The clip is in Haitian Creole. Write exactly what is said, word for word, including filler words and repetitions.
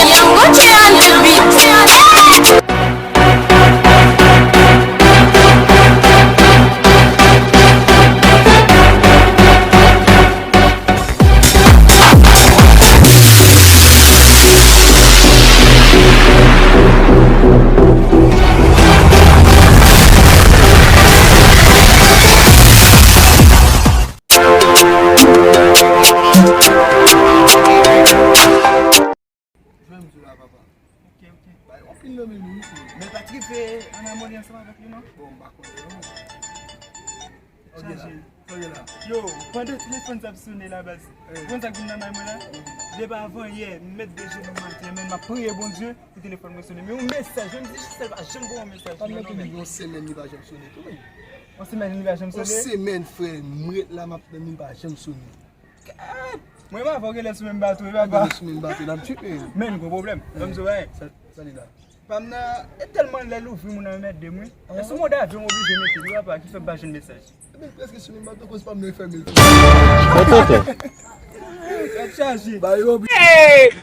Young Roger on the beat. Jwenn m sou la, papa. Ok, ok. Bay anpil nan men nou, wi, frè. Men pa t rive ann amoni ansanm avèk li, non? Bon, m pa konnen, non. Ok, la. Chaje. Sa gen la? Yo, pandan telefòn sa ap sone la, baz. Eh. Ou konn sa k vin nan may mwen la? Mhm. Depi avan yè, m met de jenou m atè, men m ap priye Bondye pou telefòn mwen sone. Men yon mesaj, menm si Jisèl pa janm voye yon mesaj. Pa m mete li yon semèn li pa janm sone tou, men. Yon semèn li pa janm sone? Yon semèn, frè, m ret la, m ap tann li, li pa janm sone. Gad! Mwen m avè w genlè sou menm bato, wi, papa. Genlè sou menm bato, n ap tchwipe. Men, gwo pwoblèm. Ban m di w bagay. Sa, sa li la? Pa m nan, e tèlman lè l ouvri moun nan anmède m, wi. E sou mòd avyon m oblije mete l, wi, papa, ki fè m pa jwenn mesaj. Ebyen, prèske sou menm bato, koz pa m nan fèmen. Mwen tonton. Tèt chaje. Ba yo. Hey!